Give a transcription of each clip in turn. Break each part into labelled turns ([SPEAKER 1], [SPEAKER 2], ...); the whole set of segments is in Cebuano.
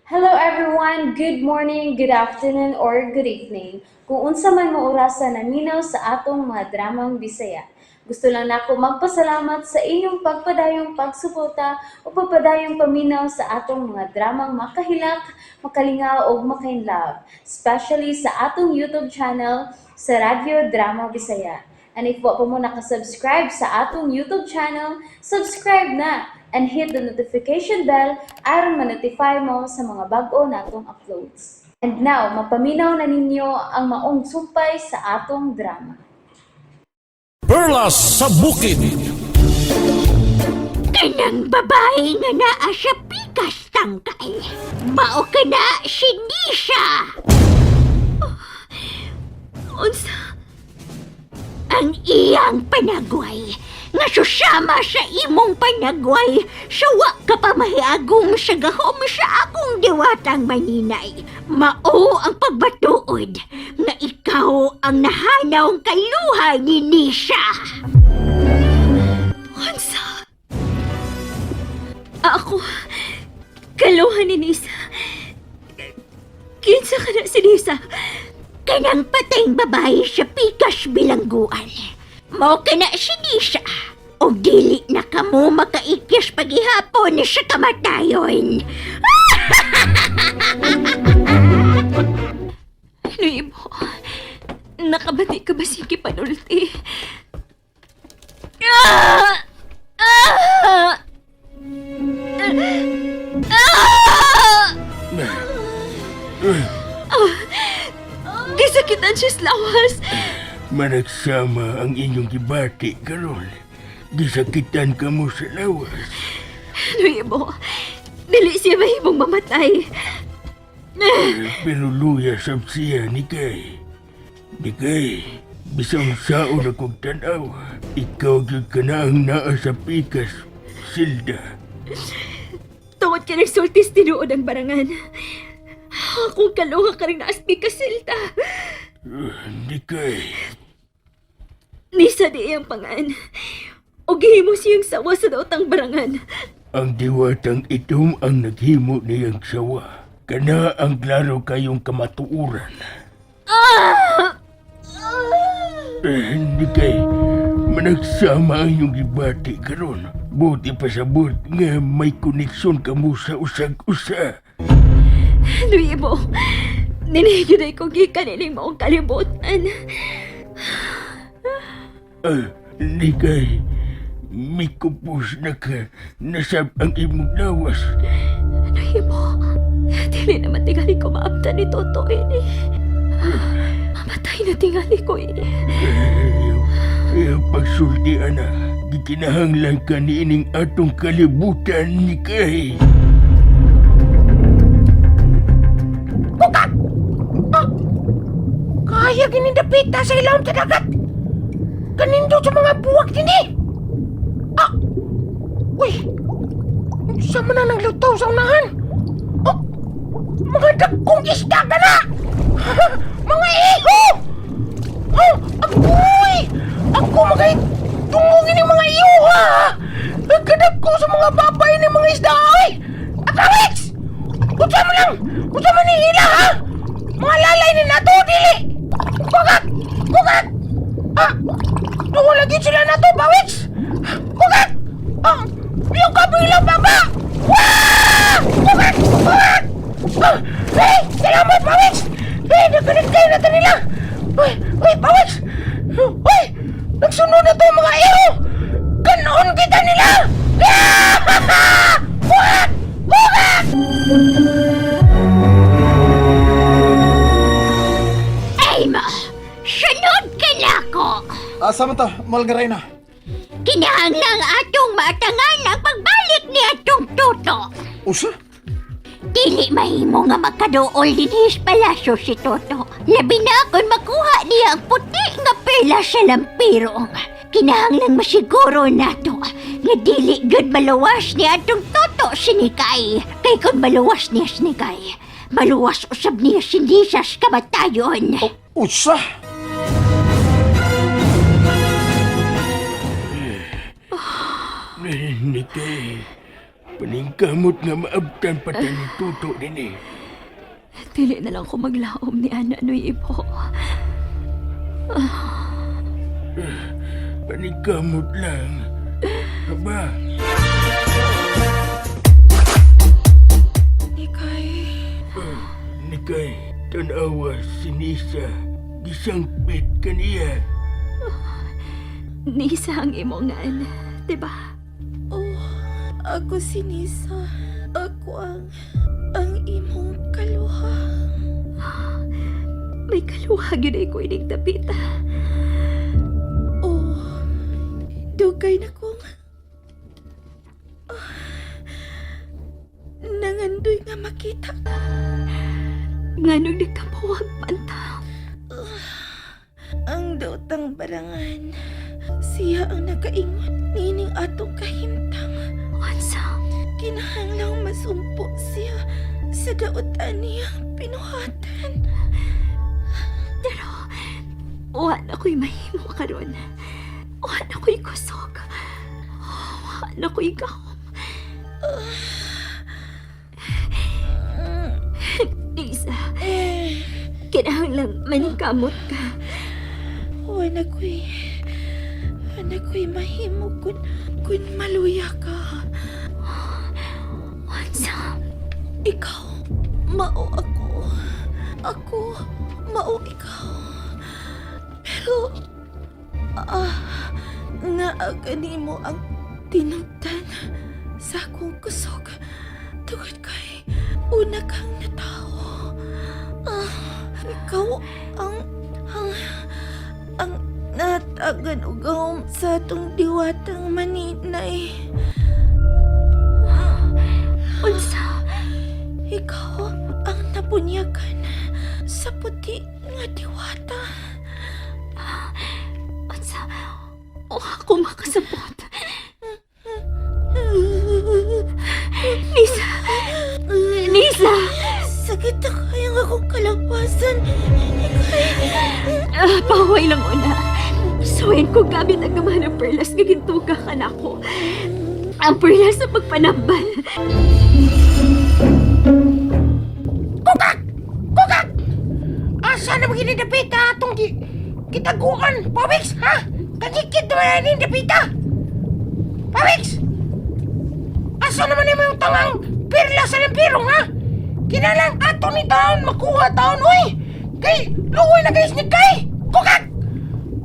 [SPEAKER 1] Hello everyone! Good morning, good afternoon, or good evening. Kung unsa man mo orasa naminaw sa atong mga dramang Bisaya. Gusto lang nako magpasalamat sa inyong pagpadayong pagsuporta o pagpadayong paminaw sa atong mga dramang makahilak, makalingaw ug makainlove, especially sa atong YouTube channel sa Radyo Drama Bisaya. And if wa pa mo nakasubscribe sa atong YouTube channel, subscribe na and hit the notification bell aron ma-notify mo sa mga bag-o natong uploads. And now, mapaminaw na ninyo ang maong sumpay sa atong drama.
[SPEAKER 2] Perlas sa Bukid.
[SPEAKER 3] Kanang babae nga naa sa pikas tangkay. Mao ka na si Nisha.
[SPEAKER 4] Unsa?
[SPEAKER 3] Ang iyang panagway nga susama sa imong panagway sa wa ka pa mahiagom sa gahom sa akong diwatang maninay. Mao ang pagbatuod nga ikaw ang nahanawng kaluha ni Nisha.
[SPEAKER 4] Unsa? Ako, kaluha ni Nisa. Kinsa ka na si Nisa?
[SPEAKER 3] Kanang patayng babae sa pikas bilangguan. Mao ka na si Nisha. O dili na kamo makaikyas paghihapon sa kamatayon.
[SPEAKER 4] Nuibo, nakabati ka ba sige panulti? Ah! Ah! Ah! Ah! Gisakitan siya sa lawas.
[SPEAKER 5] Managsama ang inyong gibati karon. Gisakitan ka mo sa lawas.
[SPEAKER 4] Nuibo, dili siya mahimong mamatay.
[SPEAKER 5] Pero luya sab siya ni Kay. Ni Kay, bisang saon akong tanaw. Ikaw gyud ka na ang naa sa pikas, Silda.
[SPEAKER 4] Tungod ka nagsultis tinuod ang barangan. Akong kaluha ka rin naaspi ka, Silta.
[SPEAKER 5] Ni Kay,
[SPEAKER 4] Nisa di iyang pangan. O gihimo siyang sawa sa daotang barangan.
[SPEAKER 5] Ang diwatang itom ang naghimo niyang sawa. Kana ang klaro kayong kamatuoran. Eh, hindi kay managsama ang inyong gibati karon. Buti pa sabot nga may koneksyon kamo sa usag-usa.
[SPEAKER 4] Nuibo, ninigid ay kong gikan ining maong kalibutan.
[SPEAKER 5] Ah, hindi kay may kupos na ka nasab ang imong lawas.
[SPEAKER 4] Nuibo, dili naman tingali ko maabtan ni Toto ini. Mamatay na tingali ko ini.
[SPEAKER 5] Eh, pagsulti ana, gikinahanglan ka niining atong kalibutan ni kay.
[SPEAKER 6] Bukak! Ah! Kaya ginindapita sa ilawom sa dagat! Kanindo sa mga buwag dinhi! Ah! Uy! Sa man na nagluto sa unahan? Oh! Mga dagkong isda ka na! Mga iho! Oh! Agoy! Ako mga tungong ini mga iho ha! Kadagko sa mga babay ni mga isda ay! Atawix! Unsa man lang! Unsa man ni ila ha? Mga lalay ni nato dili! Bukak! Bukak! Ah! Duwa lagi sila nato bawix! Bukak! Ah! Yung kabila baba! Wah! Bukak! Bukak! Ah! Hey! Salamat bawix! Hey! Nagkalit kayo na nila! Uy! Uy! Bawix! Uy! Nagsunod na to mga iyo! Ganoon kita nila! Ah! Bukak! Bukak!
[SPEAKER 3] Ay ma, sunod ka na ko.
[SPEAKER 7] Asa man ta, Malgaray na.
[SPEAKER 3] Kinahanglang atong maatangan ang pagbalik ni atong Toto.
[SPEAKER 7] Usa?
[SPEAKER 3] Dili mahimo nga magkaduol dinhi sa palasyo si Toto. Labi na kung makuha niya ang puti nga perla sa lampirong. Kinahanglan masiguro nato nga dili gyud maluwas ni atong Toto si Nikay. Kay kung maluwas niya si Nikay, maluwas usab niya si Nisa sa kamatayon.
[SPEAKER 7] Usa?
[SPEAKER 5] Ni kay, Paningkamot nga maabtan pa ta ni Toto dinhi.
[SPEAKER 4] Dili na lang ko maglaom ni Ana Noy Ibo.
[SPEAKER 5] Paningkamot lang. Aba,
[SPEAKER 8] Nikay,
[SPEAKER 5] Nikay, tanawa si Nisa. Gisangpit kaniya.
[SPEAKER 4] Nisa ang imong ngan, diba?
[SPEAKER 8] Oh, ako si Nisa. Ako ang imong kaluha.
[SPEAKER 4] May kaluha gyud ay ko inig dapita.
[SPEAKER 8] Oh, dugay na kong nangandoy nga makita.
[SPEAKER 4] Nganong nagkapuwag panta.
[SPEAKER 8] Ang daotang barangan. Siya ang nakaingon nining atong kahimtang.
[SPEAKER 4] Unsa?
[SPEAKER 8] Kinahanglang masumpo siya sa daotan niyang pinuhatan.
[SPEAKER 4] Pero, wa na ko'y mahimo karon. Wa na ko'y kusog. Wa na ko'y gahom. Nisa,
[SPEAKER 8] Eh,
[SPEAKER 4] kinahanglang maningkamot ka.
[SPEAKER 8] Wala ko'y mahimo kun maluya ka.
[SPEAKER 4] Unsa?
[SPEAKER 8] Ikaw, mao ako. Ako, mao ikaw. Pero, nga mo ang tinugtan sa akong kusog. Tugod kay una kang natawo. Ikaw ang natagan og gahom sa atong diwatang maninay.
[SPEAKER 4] Unsa?
[SPEAKER 8] Ikaw ang nabunyagan sa puti nga diwata.
[SPEAKER 4] Unsa? O ako makasabot. Nisa! Nisa!
[SPEAKER 8] Sakit na kaya nga akong kalawasan.
[SPEAKER 4] Pahuway lang una. Suwain ko gamit ang gamahan ng perlas nga gintuga ka na ako. Ang perlas sa pagpanambal.
[SPEAKER 6] Kukak! Kukak! Asa na maging dapita atong gitaguan, Pawix, ha? Kagikit naman na dapita! Pawix! Asa naman yung tangang perla sa lampirong, ha? Kinalang ato ni taon, makuha taon, uy! Kay, luoy na guys ni Kay! Kukak!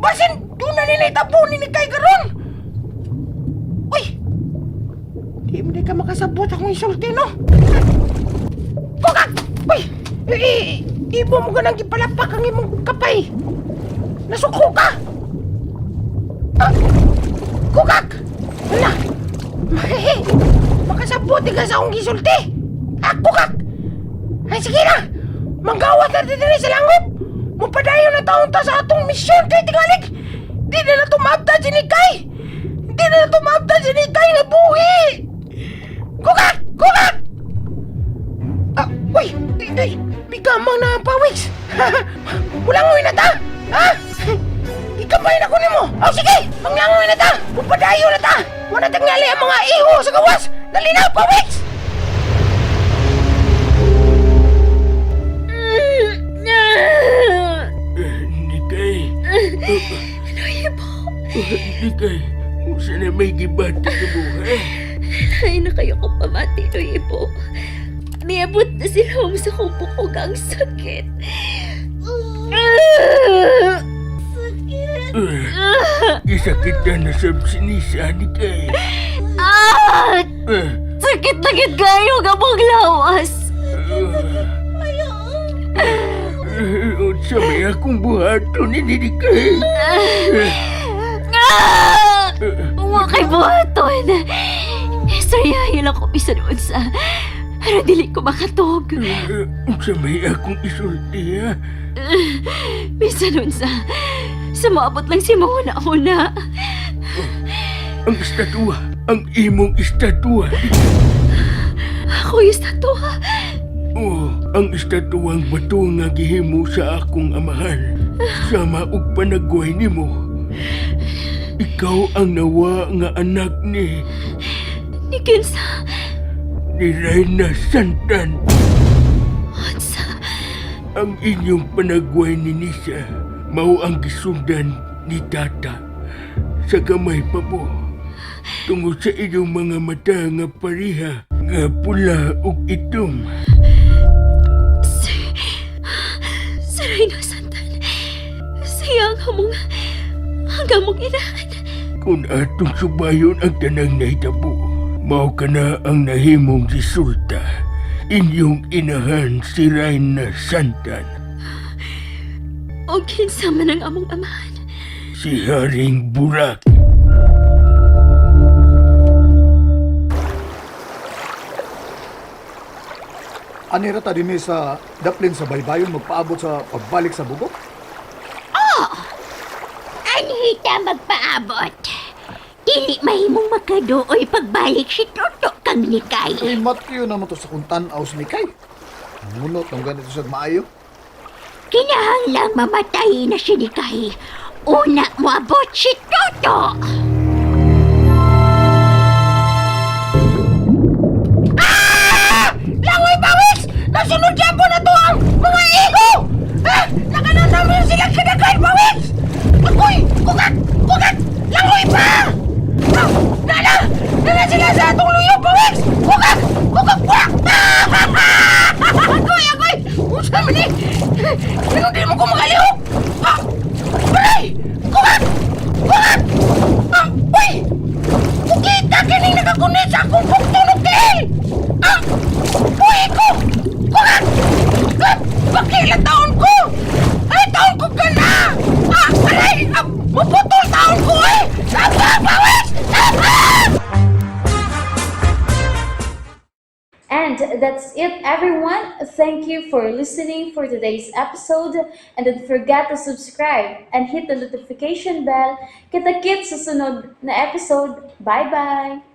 [SPEAKER 6] Basin, doon na nila itabo ni Kay karon! Uy! Di mo ka makasabot akong isulti, no? Kukak! Uy! Eh, ibo mo ganang gipalapak ang imong kapay! Nasuko ka! Ah! Kukak! Hala! Mahihi! Makasabot ka sa akong gisulti! Ah, kukak! Ay, sige na! Manggawat na dito sa langop! Mupadayon na taon ta sa atong misyon kay Tingalig! Di na na tumabta si Nikay! Di na na tumabta si Nikay nga buhi! Kukak! Kukak! Ah, uy! Uy, uy! Bigamang na ang pawiks! Mulangoy na ta! Ha? Ikamay na ko nimo! Oh, sige! Manglangoy na ta! Pupadayo na ta! Wala tangali ang mga iho sa gawas! Dali na, pawiks!
[SPEAKER 5] Nikay.
[SPEAKER 4] Ano,
[SPEAKER 5] Nikay, unsa na may gibati ka mo, ha?
[SPEAKER 4] Ay na kayo ko pamati, Noy Ibo. Niabot na sila sa kong bukog ang sakit.
[SPEAKER 5] Gisakit na sab si Nisa, Nikay.
[SPEAKER 4] Ah! Sakit na gid kayo gamong lawas.
[SPEAKER 5] Unsa may akong buhaton ni Nikay?
[SPEAKER 4] Ah! Wa kay buhaton. Istoryahin lang ko bisan unsa. Pero dili ko makatog.
[SPEAKER 5] Unsa may akong isulti, ha?
[SPEAKER 4] Bisan unsa. Sumabot lang si Mona una.
[SPEAKER 5] Ang estatwa, ang imong estatwa.
[SPEAKER 4] Ako yung estatua.
[SPEAKER 5] Oh, ang estatuang bato nga gihimo sa akong amahan. Sama og panagway nimo. Ikaw ang nawa nga anak ni
[SPEAKER 4] Ni Kinsa.
[SPEAKER 5] ni Reyna Santan.
[SPEAKER 4] Unsa?
[SPEAKER 5] Ang inyong panagway ni Nisa mao ang gisundan ni Tata sa gamay pa mo. Tungod sa inyong mga mata nga pareha nga pula ug itom.
[SPEAKER 4] Sir, Sir Reyna Santan, siya ang among inahan.
[SPEAKER 5] Kung atong subayon ang tanang nahitabo, mao ka na ang nahimong resulta. Inyong inahan si Reyna Santan,
[SPEAKER 4] O kinsa man ang among amahan.
[SPEAKER 5] Si Haring Burak.
[SPEAKER 7] Ani ra ta dinhi sa daplin sa baybayon magpaabot sa pagbalik sa bugok?
[SPEAKER 3] Anhita magpaabot. Dili mahimong makaduoy pagbalik si Toto kang Nikay.
[SPEAKER 7] Uy, matyo naman to sa kung tan-aw sa Nikay. Ngunot ang ganito sa maayo.
[SPEAKER 3] Kinahanglang mamatay na si Nikay. Una moabot si Toto.
[SPEAKER 6] Langoy pawis! Nasunod yan po na to ang mga igo! Ah! Nakananamin sila kinakain pawis! Ako'y! Kukak! Kukak! Langoy pa! Ah! Nana! Nana sila sa atong luyo pawis! Kukak! Kukak! Kuak! Ah! Ako'y! Ako'y! Unsa man ni? Ano di mo ko makalihok? Ah! Aray! Kukak! Kukak! Ah! Uy! Kukita kining nakakunit sa akong bukton og tiil! Ah! Uy ko! Kukat! Kat! Bakila taon ko! Ay, taon ko ka na! Ah! Aray! Ah, maputol taon ko eh! Tama! Pawis! Tama!
[SPEAKER 1] And that's it, everyone. Thank you for listening for today's episode. And don't forget to subscribe and hit the notification bell. Kita-kits sa sunod na episode. Bye-bye!